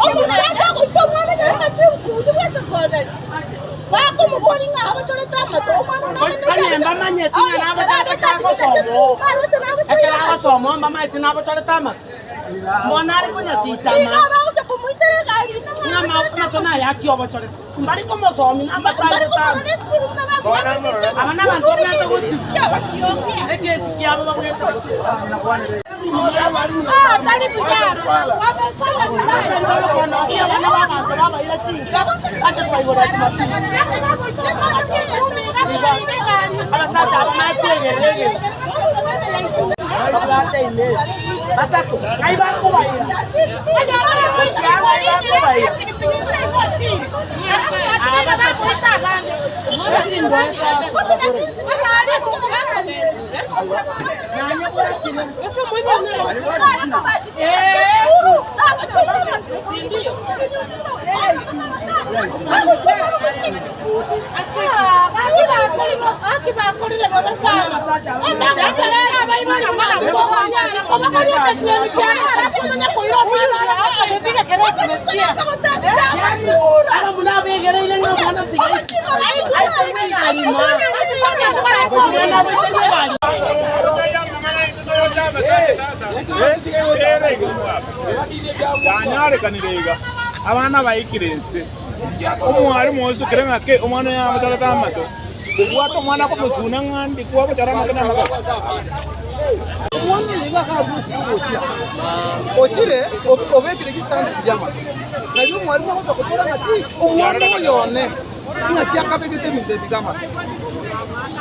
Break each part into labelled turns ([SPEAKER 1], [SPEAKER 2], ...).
[SPEAKER 1] Omosacha ogoita omwana nyore na chinkundi bw'esekondari, bakomoboria ng'a abochorete amato, omwana one
[SPEAKER 2] Onye mbamanyeti ng'a nabochorete ekero agosoma oo, ekero agosoma oo mbamanyeti nabochorete amato. Mbono are konyaticha
[SPEAKER 1] Nigo
[SPEAKER 2] amato.
[SPEAKER 1] bagocha komoitera egari ime ng'a
[SPEAKER 2] Ng'a
[SPEAKER 1] abochorete
[SPEAKER 2] amato nayaki obochorete. Mbari komosomi namato
[SPEAKER 1] Mbari
[SPEAKER 2] aye
[SPEAKER 1] komorora
[SPEAKER 2] gotanga.
[SPEAKER 1] esukuru buna bamoakanete.
[SPEAKER 2] Aba nabanto
[SPEAKER 1] Uzuri
[SPEAKER 2] babwate
[SPEAKER 1] ki
[SPEAKER 2] gosibwa.
[SPEAKER 1] risiki abakiongea.
[SPEAKER 2] Ekesi kiabo babwate gosibwa. Abasacha aba nakwegerera egento babwate ime batato ng'ai bakobaira gochia ng'ai bakobaira Abamura abegereire ng'a omwana tiga aitwe egari ime. Omwana agoiterwe egari.
[SPEAKER 3] Yanyarekanire iga, abana baikire inse, omwalimu osukire ng'ake omwana oyo agochorete amato, kobwata omwana komosuna ng'a ndikwa ogochora amato na amagoso.
[SPEAKER 4] Omwana oyo iga akarure esukuru gochia, ochire obekire chistandi chiria amato, nario omwalimu agocha kobora ng'a ti omwana oyo one ng'aki akabegete ebinto ebi iga amato.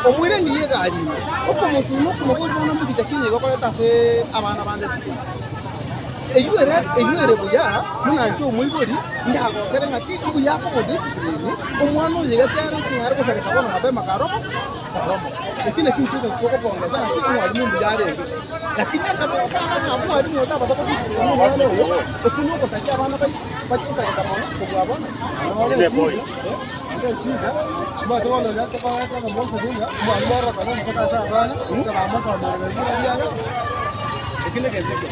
[SPEAKER 4] Omoiranirie egari ime, okomosuna okomoboria bono mogicha ki onye iga okoreta ase abana bande esukuru. Eyio ere eyio ere buya, buna inche omoibori, ndagokere ng'aki mbuya akomodiscipline omwana oyo iga kiagera nkong'ara gosareka bono mapema karomo karomo. Eki nakio intwe egento tokopongesa ng'aki omwalimu mbuya arenge. Lakini ekero okogamba ng'a omwalimu oyo tabasa kodiscipline omwana oyo, okwo nogosaria abana baito bachie gosareka mono kobua bono. Noro eshida, noro eshida, omanyete bono oria tokoreta omomosoria ng'a omwalimu arorokane omosacha ase abana, bamosomerera riria riaye, eki negento ekebe.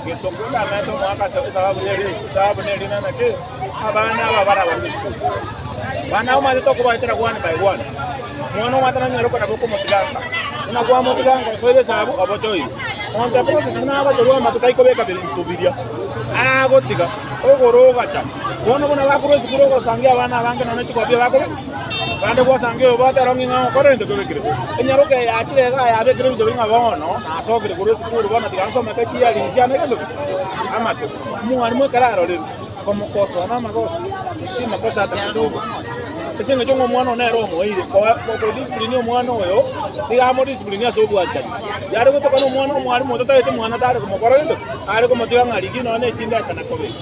[SPEAKER 3] Gento nkondanete omwaka ase esababu neri, esababu neri ng'a naki, abana aba barabare esukuru. Abana omanyete tokobaetera one by one, omwana omanyete nanyare okoraba okomotiga nka, buna kwamotiga nka osoire esabu obochoire. Monto process buna agochorwa amato taikobeka binto biria, agotiga, ogora ogacha. Bono buna bakorwa esukuru ogosangia abana abange nonya chikopia bakobeka. Naende gwasangia oyobwate ero ng'a okore egento kebekire. Enyaroka eye yachire iga yabekire ebinto biria ng'a bono nasokire korwa esukuru bono tiga nsomeke chiari chiane egento ki? Amato. Omwalimu ekero arorire, akomokosoa na amagoso, si makosa ata kidogo. Ase eng'encho ng'a omwana oyo nere omoeire, koa kodiscipline omwana oyo, nigo amodiscipline ase obwanchani. Yare gotoka na omwana omwalimu otatagete mwana tare komokora gento ki? Are komotiga ng'a rigia nonya ne chindeka na kobere.